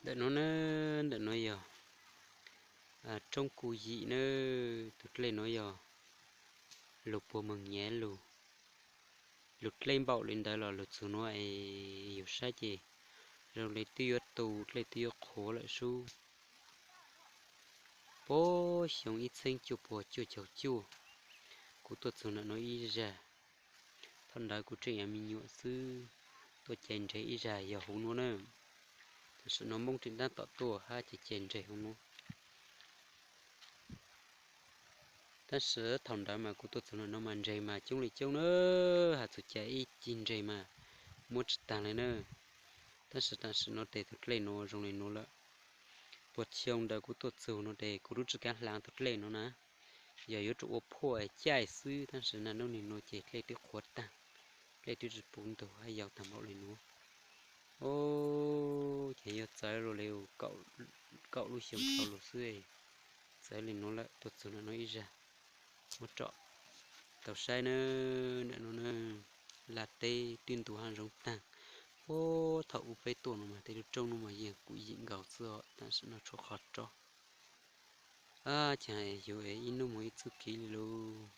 Ntawm nuav na, ntawm nuav yog roob Kuj Yim na. Tus dlej nuav yog lug puag Moos Nyav lug. Lug dlej npaum li ntawd los lug txug nuav es yug saib ces zoo li twb yuav tu, dlej twb yuav qhuav lawm sub. Puag xyoo ib txheeb cuaj puas cuaj caug cuaj, kuv tuaj txug ntawm nuav ib zag. Thaum ntawd kuv tseem yog me nyuam xwb, tuaj cais nres ib zag yog huv nuav na. Tam sim no Moob tseem tab tom tuaj hab cais cais nres huv nuav. Tab sis thaum ntawd mas kuv tuaj txug nuav mas nres mas coob li coob na, has txug cais ib cig nres mas muab tsi taag li na. Tab sis tam sim no tes tus dlej nuav zoo li nuav lawm. Puag xyoo ntawd kuv tuaj txug nuav tes kuv lub tsi kaav hlaav tus dlej nuav na, yog yuav tsum ua phuaj caij xwb, tab sis na nub nim nuav ces dlej twb qhuav taag, dlej twb tsi puv ntug hab yau taag npaum li nuav. Ces yog txawv lug li kaum lub xyoo dhau lug xwb, txawv li nuav lawm. Tuaj txug ntawm nuav ib zag, muab tsom tau saib na. Ntawm nuav na, laj teb twb ntu hab zoov taag. Puag thaum ub peb tuaj nuav mas tej lub roob nuav mas yeej Kuj Yim nkaus xwb os, tam sim no tshuav qhov rov. Ces yug ib nub moog ib txuj kev li lug.